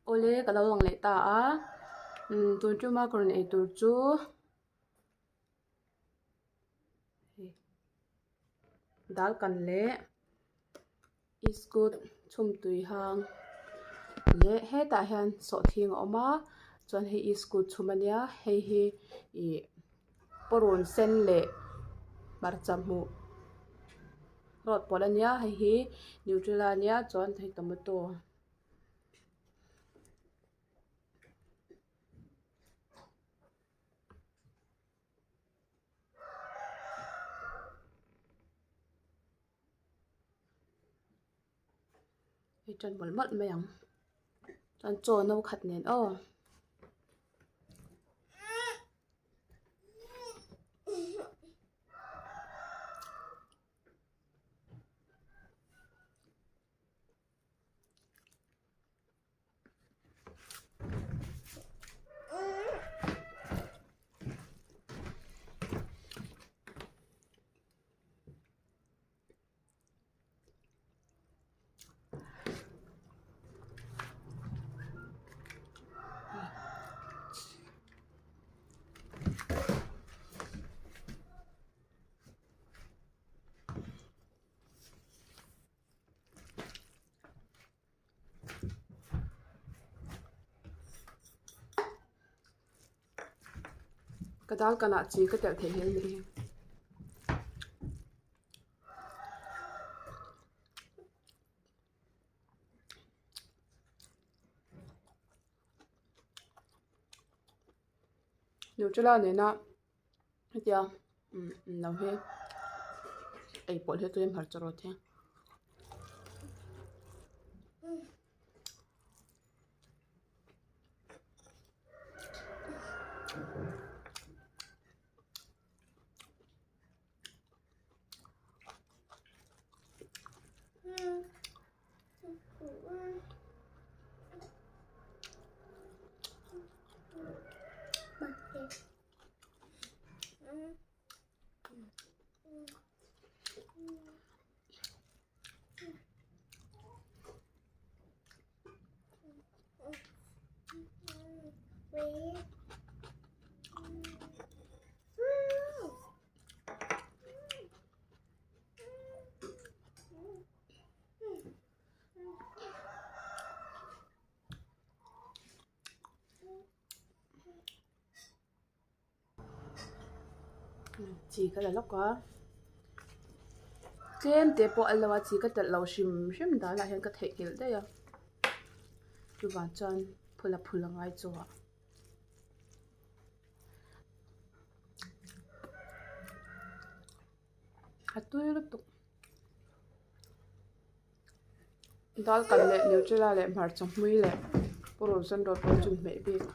Awle ka lo lang leh ta a umm tun tuma ka rawn ei tur chu dal kan leh iskut chhum tui hang leh hetah hian sawhthing a awm a chuan hei iskut chhum ania hei hi ih purun sen leh hmarcha hmuh rawt pawlh ania hei hi nutella ania chuan hei tomato. Hei tan mawlh mawlh mai ang chuan chaw no khat nen aw. Ka dal kanah chi ka telh theih hmel nih hi. Nutella nena hetia umm lo hi ei pawlh hi tlem har chaw rawt hi. Chi ka la lawk a tlem te pawh a lo a chi ka telh lo hrim hrim dan ah hian ka theihnghilh daih a chuvang chuan phul a phul a ngai chu a. A tui lutuk dal kan leh nutella leh hmarcha hmui leh purun sen rawt pawh chu inhmeh bik.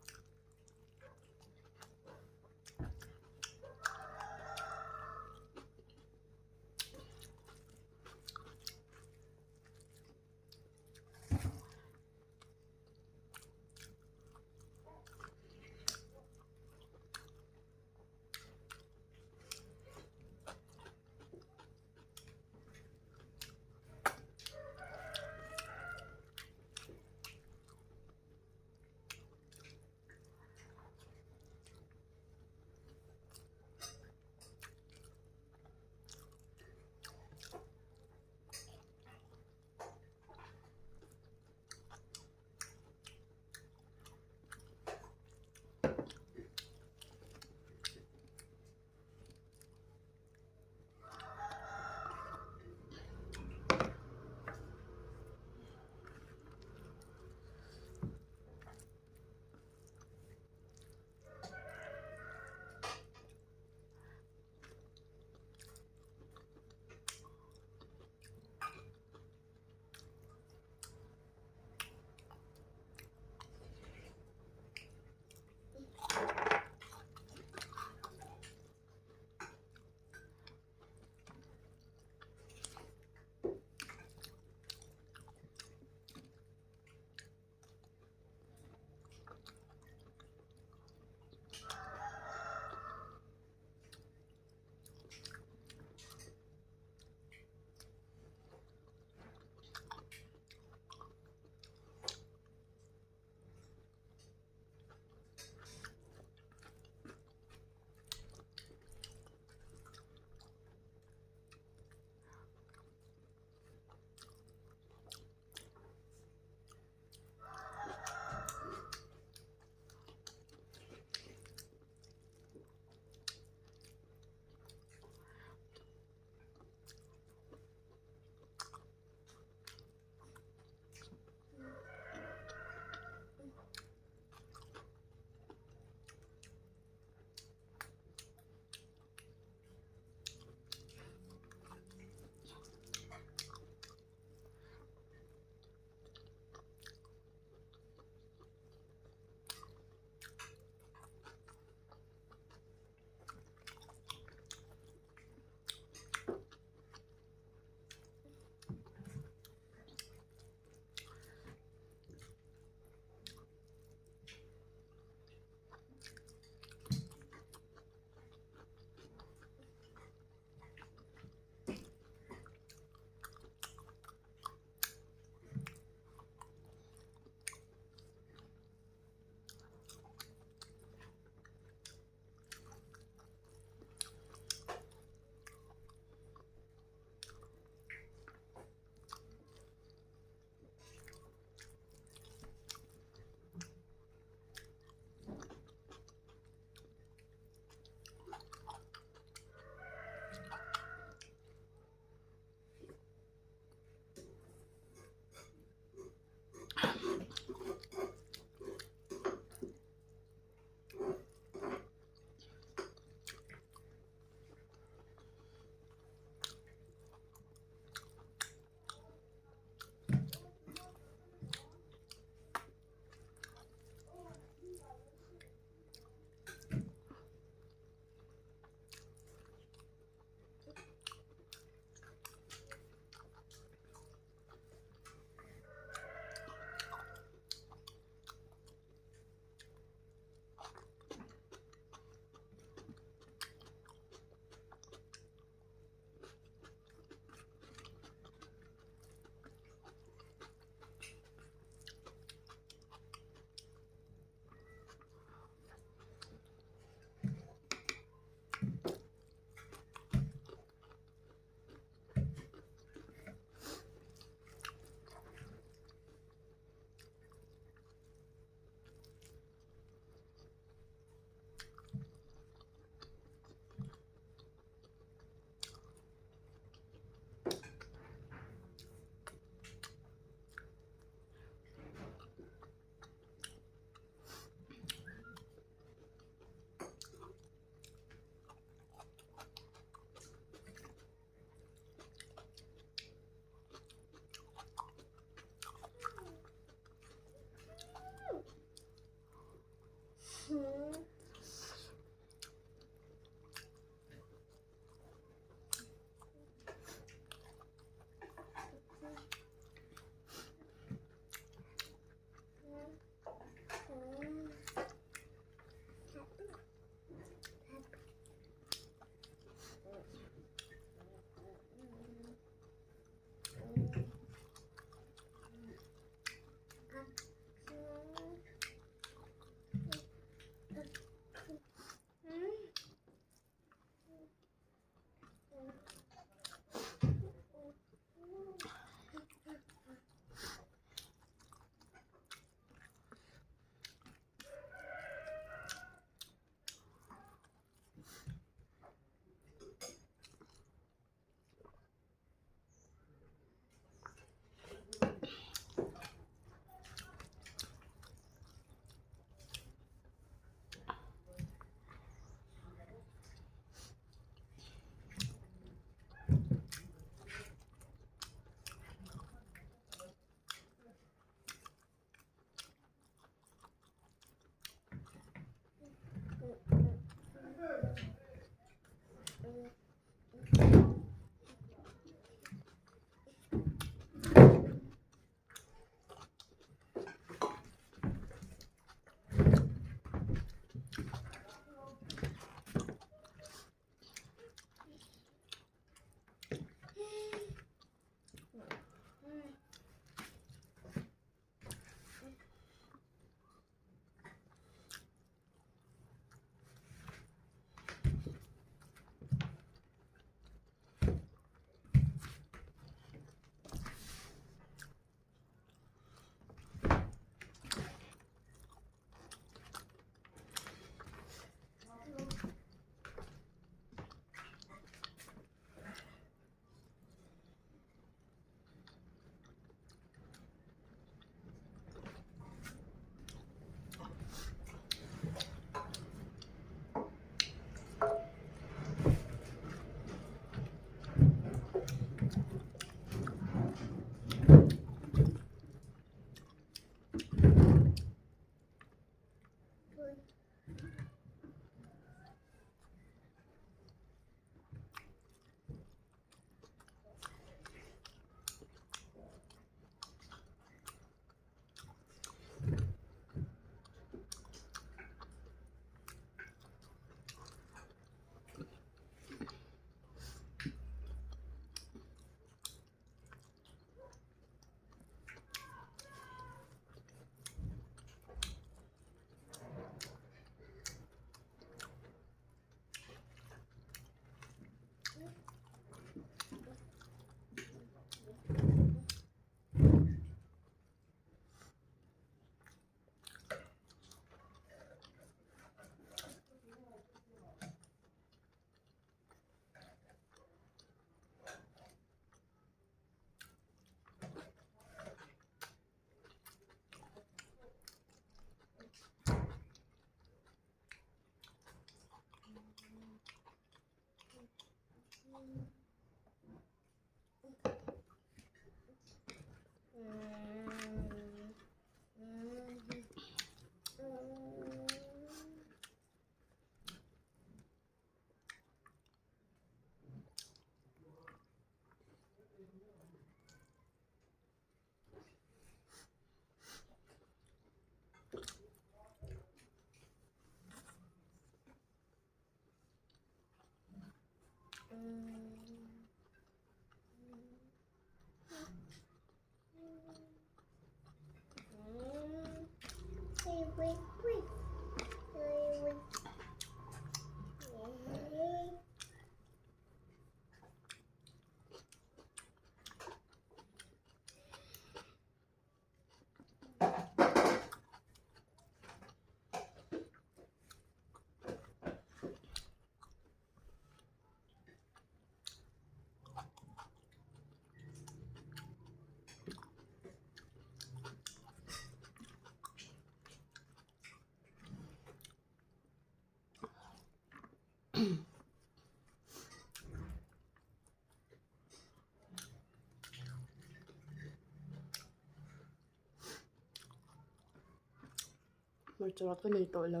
Hmarcha rawt ka nei tawh lo.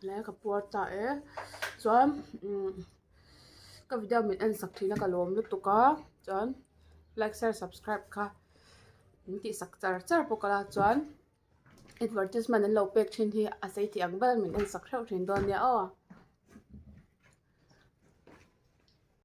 Le ka puar ta e chuan umm ka video min en sak thin a ka lawm lutuk a chuan like share subscribe kha min tih sak char char bawk a chuan advertisement an lo pek thin hi a sei tih ang ber min en sak theuh thin dawn nia aw.